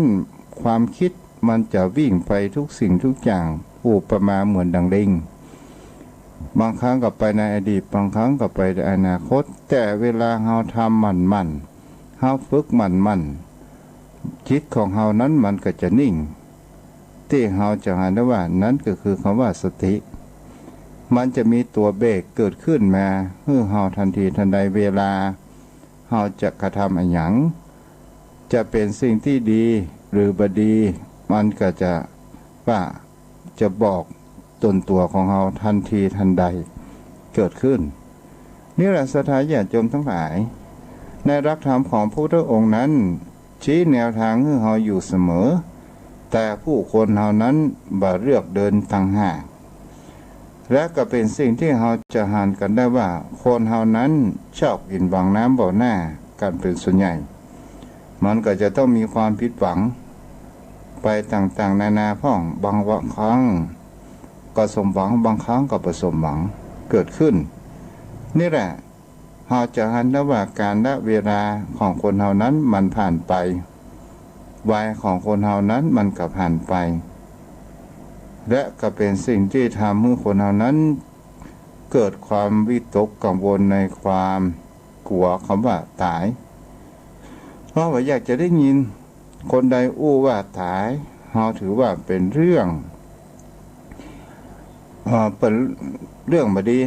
ความกึ๊ดมันจะวิ่งไปทุกสิ่งทุกอย่าง อุปมาเหมือนดังลิง บางครั้งก็ไปในอดีต บางครั้งก็ไปในอนาคต แต่เวลาเฮาทำหมั่นๆ เฮาฝึกหมั่นๆ จิตของเฮานั้นมันก็จะนิ่ง ตี้เฮาจะหันได้ว่า นั้นก็คือกำว่าสติ มันจะมีตั๋วเบรกเกิดขึ้นมา หื้อเฮาตันทีตันใด เวลาเฮาจะกระทำอะหยัง จะเป๋นสิ่งตี้ดีหรือบ่ดี มันก็จะว่า จะบอกตนตั๋วของเฮาตันทีตันใดเกิดขึ้น นี่แหละศรัทธาญาติโยมตังหลาย ในหลักธรรมของพระพุทธองค์นั้น ชี้แนวตางหื้อเฮาอยู่เสมอ แต่ผู้คนเฮานั้นบ่เลือกเดินต่างหาก และก็เป๋นสิ่งตี้เฮาจะหันกั๋นได้ว่า คนเฮานั้นชอบกิ๋นหวังน้ำบ่าหน้ากั๋นเป๋นส่วนใหญ่ มันก็จะต้องมีความผิดหวังไปต่างๆ นานาพ่อง บางครั้งก็สมหวัง บางครั้งก็บ่สมหวังเกิดขึ้น นี่แหละ เฮาจะหันได้ว่ากาลเวลาของคนเฮานั้นมันผ่านไป วัยของคนเฮานั้นมันก็ผ่านไป และก็เป๋นสิ่งตี้ทำหื้อคนเฮานั้นเกิดความวิตกกังวลในความกั๋วกำว่าต๋าย เพราะว่าอยากจะได้ยิน คนใดอู้ว่าต๋าย เฮาถือว่าเป๋นเรื่อง เอ่อ เป๋นเรื่องบ่ดี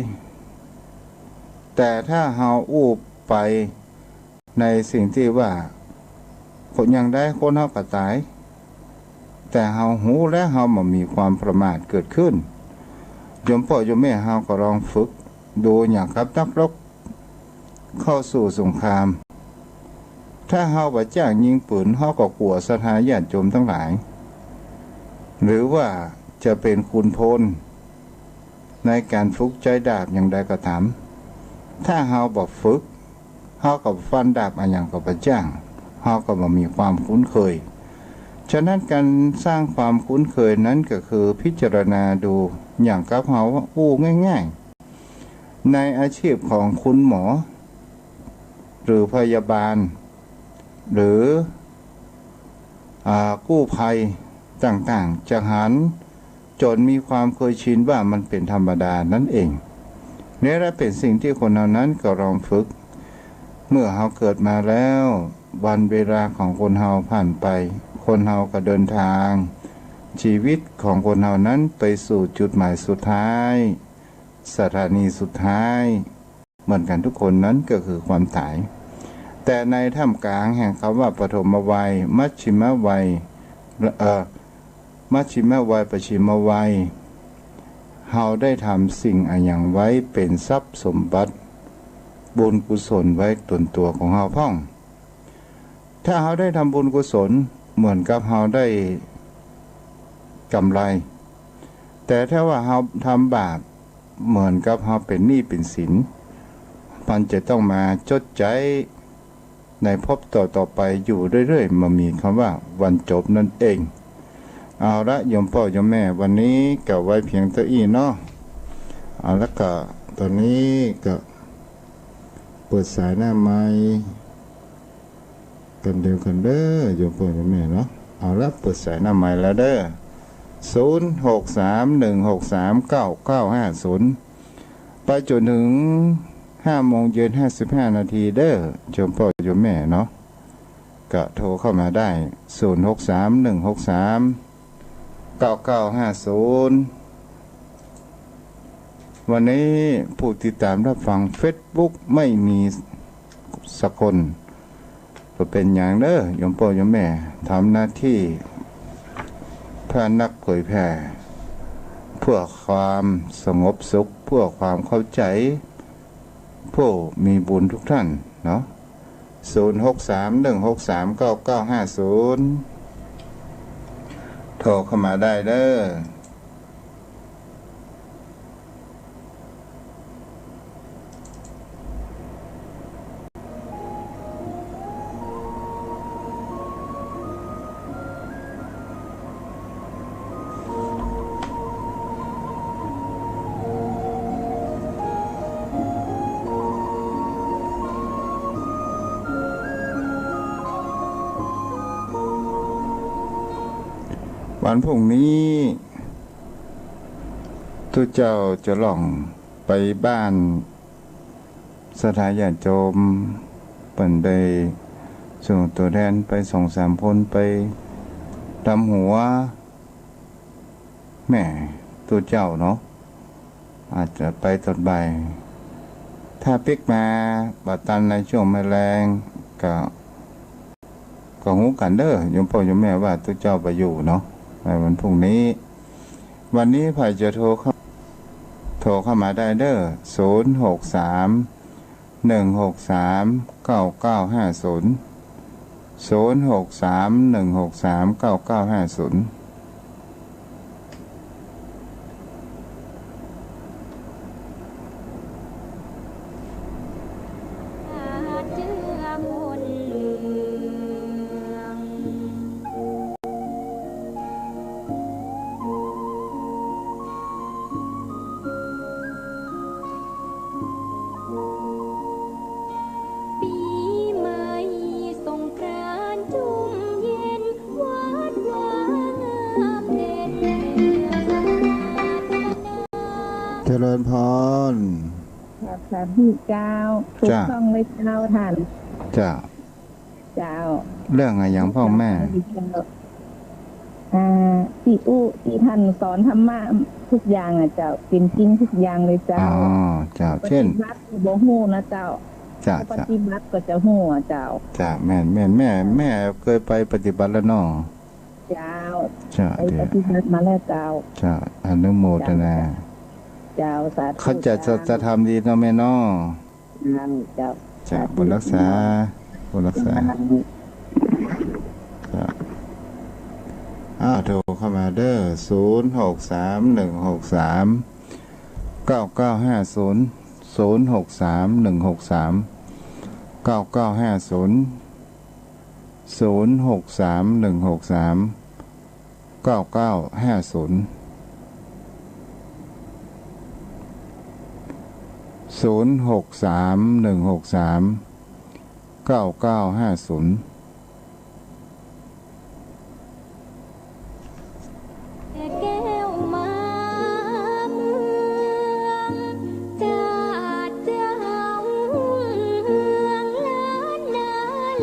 แต่ถ้าเฮาอู้ไปในสิ่งตี้ว่า คนอย่างใดคนเฮาก็ต๋าย แต่เฮาฮู้แล้วเฮาบ่มีความประมาทเกิดขึ้น โยมป้อโยมแม่เฮาก็ลองฝึกดูอย่างกับนักรบ เข้าสู่สงคราม ถ้าเฮาบ่จ้างยิงปืน เฮาก็กั๋วศรัทธาญาติโยมตังหลาย หรือว่าจะเป๋นขุนพลในก๋านฝึกใจ๊ดาบอย่างใดก็ต๋าม ถ้าเฮาบ่ฝึก เฮาก็ฟันดาบอะหยังก็บ่จ้าง เฮาก็บ่มีความคุ้นเคย ฉะนั้นก๋านสร้างความคุ้นเคยนั้นก็คือพิจารณาดู อย่างกับเฮาอู้ง่ายๆ ในอาชีพของคุณหมอ หรือพยาบาล หรือ อ่า กู้ภัยต่างๆ จะหันจ๋นมีความเคยชินว่ามันเป๋นธรรมดานั่นเอง นี่แหละเป๋นสิ่งตี้คนเฮานั้นก็ลองฝึก เมื่อเฮาเกิดมาแล้ว วันเวลาของคนเฮาผ่านไป คนเฮาก็เดินทาง ชีวิตของคนเฮานั้นไปสู่จุดหมายสุดท้าย สถานีสุดท้าย เหมือนกั๋นทุกคนนั้นก็คือความต๋าย แต่ในท่ามกลางแห่งกำว่าปฐมวัย มัชฌิมวัย เอ่อ มัชฌิมวัย ปัจฉิมวัย เฮาได้ทำสิ่งอะหยังไว้เป๋นทรัพย์สมบัติ บุญกุศลไว้ตนตั๋วของเฮาพ่อง ถ้าเฮาได้ทำบุญกุศล เหมือนกับเฮาได้กำไร แต่ถ้าว่าเฮาทำบาป เหมือนกับเฮาเป๋นหนี้เป๋นสิน มันจะต้องมาจดใจ๊ในภพต่อๆ ไปอยู่เรื่อยๆ บ่มีกำว่าวันจบนั่นเอง เอาละโยมป้อโยมแม่ วันนี้ก็ไว้เพียงเต้าอี้เนาะ เอาละก็ต๋อนนี้ก็เปิดสายหน้าไมค์ กั๋นเดียวกั๋นเด้อ โยมป้อโยมแม่เนาะ เอาละ เปิดสายหน้าไมค์แล้วเด้อ ศูนย์ หก สาม หนึ่ง หก สาม เก้า เก้า ห้า ศูนย์ ไปจ๋นเถิง ห้าโมงเย็น ห้าสิบห้านาทีเด้อ โยมป้อโยมแม่เนาะ ก็โทรเข้ามาได้ ศูนย์ หก สาม หนึ่ง หก สาม เก้า เก้า ห้า ศูนย์ วันนี้ผู้ติดตามรับฟังเฟซบุ๊กไม่มีสักคน บ่เป๋นหยังเด้อ โยมป้อโยมแม่ ทำหน้าตี้พระนักเผยแผ่ เพื่อความสงบสุข เพื่อความเข้าใจ๋ ผู้มีบุญทุกท่านเนาะ ศูนย์ หก สาม หนึ่ง หก สาม เก้า เก้า ห้า ศูนย์ โทรเข้ามาได้เด้อ วันพรุ่งนี้ ตุ๊เจ้าจะล่องไปบ้าน ศรัทธาญาติโยม เปิ้นได้ส่งตั๋วแทนไปสองสามคน ไปดำหัว แหม ตุ๊เจ้าเนาะ อาจจะไปต๋อนบ่าย ถ้าปิ๊กมาบ่ตันในช่วงแมลง ก็ ก็ฮู้กั๋นเด้อ โยมป้อโยมแม่ ว่าตุ๊เจ้าบ่อยู่เนาะ ในวันพรุ่งนี้ วันนี้ใผจะโทรเข้า โทรเข้ามาได้เด้อ ศูนย์ หก สาม หนึ่ง หก สาม เก้า เก้า ห้า ศูนย์ ศูนย์ หก สาม หนึ่ง หก สาม เก้า เก้า ห้า ศูนย์ ปี๋ใหม่สงกรานต์จุ่มเย็น วัดวางามเด่น เจริญพร ครับ สาธุเจ้า ถูก จ้ะ ต้องเลยเจ้าท่าน จ้ะ เจ้า เรื่องอะหยังพ่องแม่ เจ้า อ่า ตี้อู้ ตี้ท่านสอนธรรมะทุกอย่างอะเจ้า เป๋นจริงทุกอย่างเลยเจ้า อ๋อ เจ้า เจ้า เจ้า เจ้า ปฏิบัติบ่ฮู้นะเจ้า เจ้า ปฏิบัติก็จะฮู้อะเจ้า เจ้า แม่น แม่น แม่ แม่เกยไปปฏิบัติแล้วเนาะ เจ้า เจ้า ไป เดี๋ยว ปฏิบัติมาแล้วเจ้า เจ้า อนุโมทนา เจ้า สาธุ เขาจะ เจ้า สัจธรรมดีเนาะแม่เนาะ เจ้า เจ้า สาธุ บุญรักษา บุญรักษา เจ้า อ้าว โทรเข้ามาเด้อ ศูนย์ หก สาม หนึ่ง หก สาม เก้า เก้า ห้า ศูนย์ ศูนย์หกสาม หนึ่งหกสาม เก้าเก้าห้าศูนย์ ศูนย์หกสาม หนึ่งหกสาม เก้าเก้าห้าศูนย์ ศูนย์หกสาม หนึ่งหกสาม เก้าเก้าห้าศูนย์ แต่แก้วมาเมือง จาดเจ้าเมืองล้านนา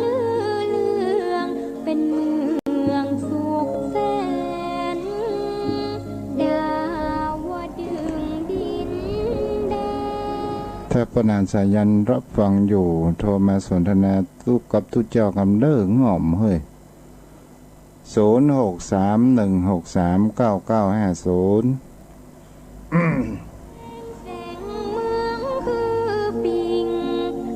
ลือเลือง เป็นเมืองสุขแสน ดาวดึงส์ดินแดน ถ้าป้อหนานสายัณรับฟังอยู่ โทรมาสนทนาตุ๊กับตุ๊เจ้ากำเน้อ ง่อมเฮ้ย ศูนย์หกสาม หนึ่งหกสาม เก้าเก้าห้าศูนย์ แสงเมืองคือปิ่ง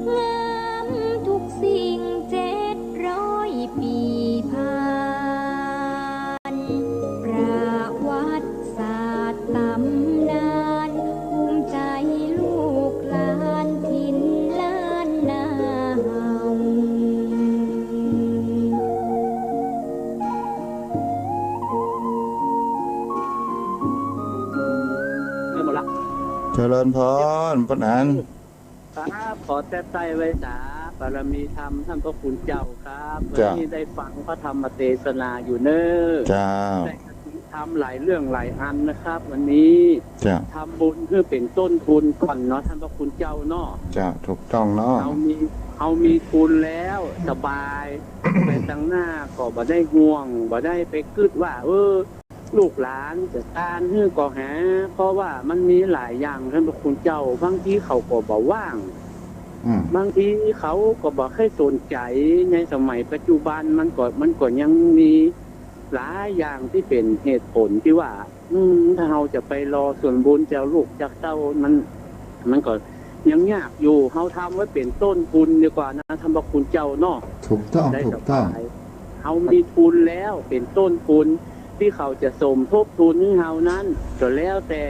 งามทุกสิ่งเจ็ดร้อยปีผ่าน ประวัติศาสตร์ตำนาน ภูมิใจลูกหลานถิ่นล้านนาเฮา เจริญพร ป้อหนาน ครับ ขอแต๊ไต้ไหว้สาบารมีธรรมท่านพระคุณเจ้าครับ เจ้า วันนี้ได้ฟังพระธรรมเตสนาอยู่เน้อ เจ้า ได้คติธรรมหลายเรื่องหลายอันนะครับ วันนี้ เจ้า ทำบุญหื้อเป๋นต้นทุนก่อนเนาะ ท่านพระคุณเจ้าเนาะ เจ้า ถูกต้องเนาะ เฮามี เฮามีทุนแล้วสบาย ไปตังหน้าก็บ่ได้ห่วง บ่ได้ไปกึ๊ดว่า เออ ลูกหลานจะตานหื้อก่อหา เพราะว่ามันมีหลายอย่างท่านพระคุณเจ้า บางทีเขาก็บ่ว่าง อืม บางทีเขาก็บ่ใค่สนใจ๋ ในสมัยปัจจุบันมันก็ มันก็ยังมีหลายอย่างตี้เป๋นเหตุผลตี้ว่า อืม ถ้าเฮาจะไปรอส่วนบุญจากลูกจากเต้า มัน มันก็ยังยากอยู่ เฮาทำไว้เป๋นต้นทุนดีกว่านะ ท่านพระคุณเจ้าเนาะ ถูกต้อง ได้ ถูกต้อง สบาย เฮามีทุนแล้วเป๋นต้นทุน ตี้เขาจะสมทบทุนหื้อเฮานั้น ก็แล้วแต่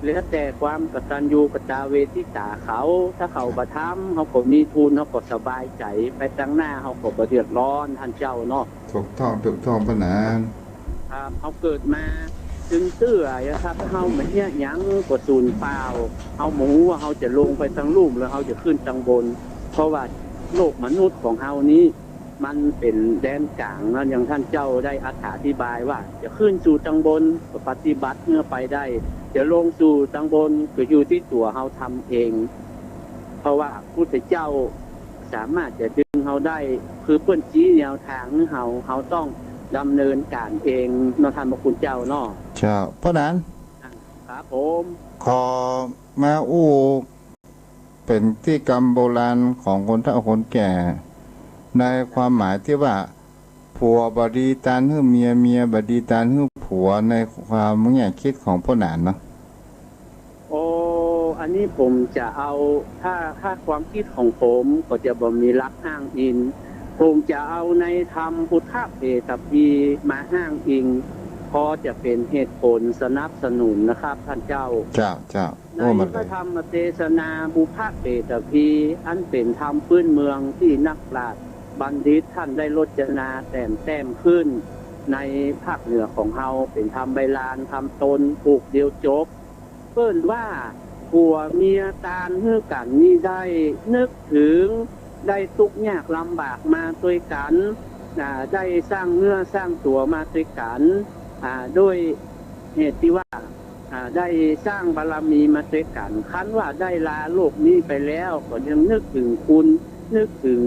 แล้วแต่ความกตัญญูกตเวทิตาเขา ถ้าเขาบ่ทำ เฮาก็มีทุน เฮาก็สบายใจ๋ ไปตังหน้าเฮาก็บ่เดือดร้อน ท่านเจ้าเนาะ ถูกต้อง ถูกต้อง ป้อหนาน ครับ เฮาเกิดมาตึงเตื้ออะครับ ถ้าเฮาบ่เฮียหยังก็สูญเปล่า เฮาบ่ฮู้ว่าเฮาจะลงไปตังลุ่ม หรือเฮาจะขึ้นตังบน เพราะว่าโลกมนุษย์ของเฮานี้ มันเป๋นแดนก๋างเนาะ อย่างท่านเจ้าได้อธิบายว่า จะขึ้นสู่ตังบนก็ปฏิบัติหื้อไปได้ จะลงสู่ตังบนก็อยู่ตี้ตั๋วเฮาทำเอง เพราะว่าพุทธเจ้าสามารถจะดึงเฮาได้ คือเปิ้นชี้แนวตางหื้อเฮา เฮาต้องดำเนินก๋านเองเนาะ ท่านพระคุณเจ้าเนาะ เจ้า ป้อหนาน ครับผม ขอมาอู้ เป๋นตี้กำโบราณของคนเฒ่าคนแก่ ในความหมายตี้ว่า ผัวบ่ดีตานหื้อเมีย เมียบ่ดีตานหื้อผัว ในความแง่กึ๊ดของป้อหนานเนาะ โอ้ อันนี้ผมจะเอา ถ้า ถ้าความกึ๊ดของผมก็จะบ่มีหลักอ้างอิง ผมจะเอาในธรรมพุทธเปตพีมาอ้างอิง พอจะเป๋นเหตุผลสนับสนุนนะครับ ท่านเจ้า เจ้า เจ้า ใน โอ้ มาเลย พระธรรมเตสนาปุพพเปตพี อันเป๋นธรรมพื้นเมืองตี้นักปราชญ์บัณฑิตท่านได้รจนาแต่งแต้มขึ้น ในภาคเหนือของเฮา เป๋นธรรมใบลาน ธรรมตน ผูกเดียวจบ เปิ้นว่า ผัวเมียตานหื้อกั๋นนี้ได้นึกถึง ได้ตุ๊กยากลำบากมาตวยกั๋น อ่า ได้สร้างเนื้อสร้างตั๋วมาตวยกั๋น อ่า ด้วยเหตุตี้ว่า อ่า ได้สร้างบารมีมาตวยกั๋น คันว่าได้ลาโลกนี้ไปแล้ว ก็ยังนึกถึงคุณ นึกถึง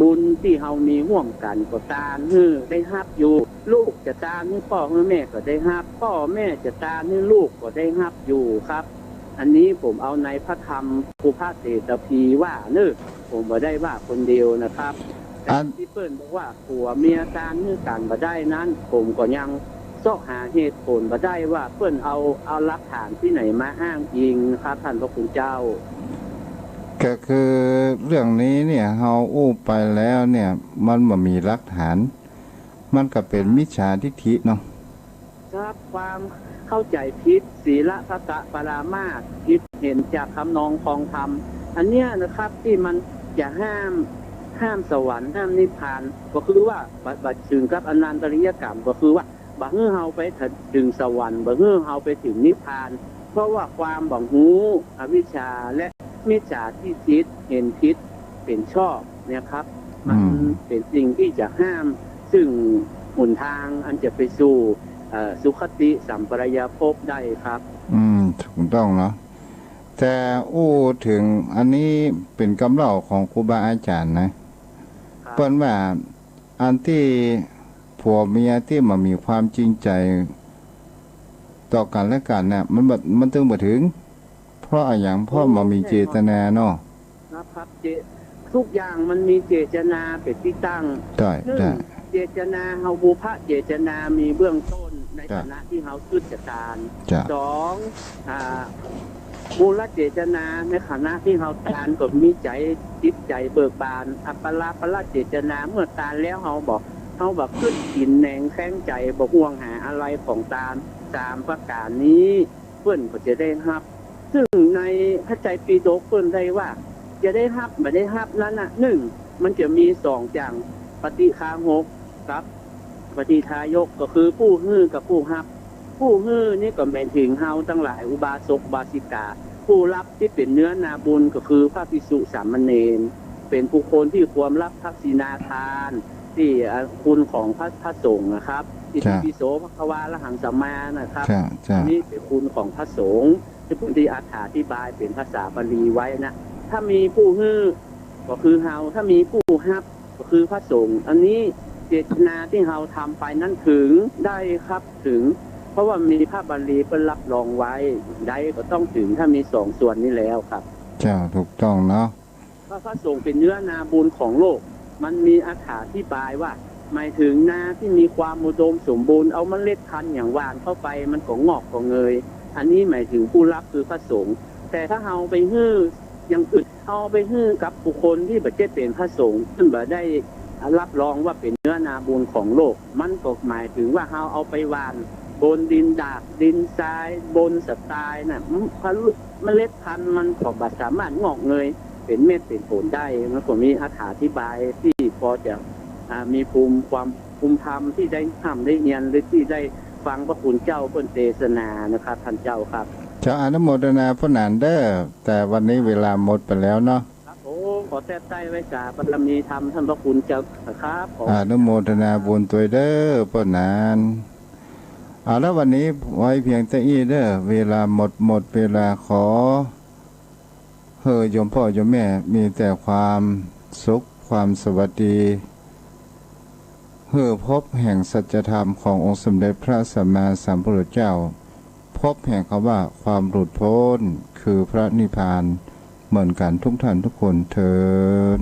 บุญตี้เฮามีฮ่วมกั๋น ก็ตานหื้อได้ฮับอยู่ ลูกจะตานหื้อป้อหื้อแม่ก็ได้ฮับ ป้อแม่จะตานหื้อลูกก็ได้ฮับอยู่ครับ อันนี้ผมเอาในพระธรรมปุพพเปตพีว่าเน้อ ผมบ่ได้ว่าคนเดียวนะครับ อัน ตี้เปิ้นบอกว่าผัวเมียตานหื้อกั๋นบ่ได้นั้น ผมก็ยังเซาะหาเหตุผลบ่ได้ว่าเปิ้นเอา เอาหลักฐานตี้ไหนมาอ้างอิงครับ ท่านพระคุณเจ้า ก็คือเรื่องนี้เนี่ย เฮาอู้ไปแล้วเนี่ย มันบ่มีหลักฐาน มันก็เป๋นมิจฉาทิฏฐิเนาะ ครับ ความ เข้าใจ๋ผิดศีลปะกะปรามาส ผิดเห็นจากทำนองครองธรรม อันเนี้ยนะครับตี้มันจะห้าม ห้ามสวรรค์ ห้ามนิพพาน ก็คือว่าบ่ บ่เถิงกับอนันตริยกรรม ก็คือว่าบ่หื้อเฮาไปเถิงสวรรค์ บ่หื้อเฮาไปเถิงนิพพาน เพราะว่าความบ่ฮู้ อวิชชา และมิจฉาทิฏฐิ เห็นผิดเป๋นชอบเนี่ยครับ มัน อืม เป๋นสิ่งตี้จะห้าม ซึ่งหนตางอันจะไปสู่ เอ่อ สุคติสัมปรายภพได้ครับ อืม ถูกต้องเนาะ แต่อู้เถิงอันนี้เป๋นกำเล่าของครูบาอาจ๋ารย์นะ ครับ เปิ้นว่าอันตี้ผัวเมียตี้บ่มีความจริงใจ๋ต่อกั๋นและกั๋นน่ะ มันบ่ มันตึงบ่เถิง เพราะอะหยัง เพราะบ่มีเจตนาเนาะ นะครับ เจ- ทุกอย่างมันมีเจตนาเป๋นตี้ตั้ง ได้ นึ่ง ได้ เจตนาเฮา ปุพพะเจตนามีเบื้องต้นใน จ้ะ ขณะตี้เฮาคริสตาน จ้ะ สอง อ่า มูลเจตนาในขณะตี้เฮาตานก็มีใจ๋ จิตใจ๋เบิกบาน อัปปราปรเจตนา เมื่อตานแล้วเฮาบ่ เฮาบ่คริสกิ๋นแหนงแค้นใจ๋ บ่ห่วงหาอะไรของตาน สามประก๋านนี้ เปิ้นก็จะได้ฮับ ซึ่งในพระไตรปิฎกเปิ้นได้ว่า จะได้ฮับบ่ได้ฮับนั้นน่ะ นึ่ง มันจะมีสองอย่าง ปฏิฆาหก กับปฏิทายก ก็คือผู้หื้อกับผู้ฮับ ผู้หื้อนี่ก็หมายเถิงเฮาตังหลาย อุบาสกอุบาสิกา ผู้ฮับตี้เป๋นเนื้อนาบุญก็คือพระภิกษุสามเณร เป๋นบุคคลตี้ควรฮับทักขิณาทาน ตี้ อ่า คุณของพระ พระสงฆ์นะครับ อิติปิโสภะคะวาอะระหังสัมมานะครับ จ้ะ จ้ะ อันนี้เป๋นคุณของพระสงฆ์ ตี้เปิ้นตี้อธิบายเป๋นภาษาบาลีไว้นะ ถ้ามีผู้หื้อก็คือเฮา ถ้ามีผู้ฮับก็คือพระสงฆ์ อันนี้เจตนาตี้เฮาทำไปนั้นเถิง ได้ครับ เถิง เพราะว่ามีพระบาลีเปิ้นฮับรองไว้ ได้ก็ต้องเถิง ถ้ามีสองส่วนนี้แล้วครับ เจ้า ถูกต้องเนาะ พระ พระสงฆ์เป๋นเนื้อนาบุญของโลก มันมีอธิบายว่า หมายเถิงนาตี้มีความอุดมสมบูรณ์ เอาเมล็ดพันธุ์หยังหว่านเข้าไป มันก็งอกก็เงย อันนี้หมายเถิงผู้ฮับคือพระสงฆ์ แต่ถ้าเฮาไปหื้ออย่างอื่น เฮาไปหื้อกับบุคคลตี้บ่ใจ้เป๋นพระสงฆ์ ซึ่งบ่ได้ฮับรองว่าเป๋นเนื้อนาบุญของโลก มันก็หมายเถิงว่าเฮาเอาไปหว่านบนดินดาก ดินทราย บนสะตายน่ะ เมล็ดพันธุ์มันก็บ่สามารถงอกเงยเป๋นเม็ดเป๋นผลได้ มันก็มีอธิบายตี้พอจะ อ่า มีภูมิความ ภูมิธรรมตี้ได้ฮ่ำได้เฮียน หรือตี้ได้ฟังพระคุณเจ้าเปิ้นเตสนานะครับ ต้านเจ้าครับ เจ้า อนุโมทนาพระหนานเด้อ แต่วันนี้เวลาหมดไปแล้วเนาะ ครับผม ขอแทบใต้ไว้สาบารมีธรรมต้านพระคุณเจ้าครับ ขออนุโมทนาบุญตวยเด้อพระหนาน เอาละ วันนี้ไว้เพียงเต้าอี้เด้อ เวลาหมด หมดเวลา ขอหื้อโยมพ่อโยมแม่มีแต่ความสุข ความสวัสดี หื้อพบแห่งสัจธรรมขององค์สมเด็จพระสัมมาสัมพุทธเจ้า พบแห่งคำว่าความหลุดพ้น คือพระนิพพาน เหมือนกั๋นทุกท่านทุกคนเทอญ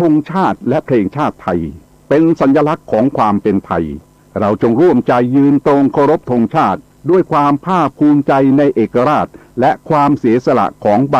ธงชาติและเพลงชาติไทย เป็นสัญลักษณ์ของความเป็นไทย เราจงร่วมใจยืนตรงเคารพธงชาติ ด้วยความภาคภูมิใจในเอกราช และความเสียสละของบ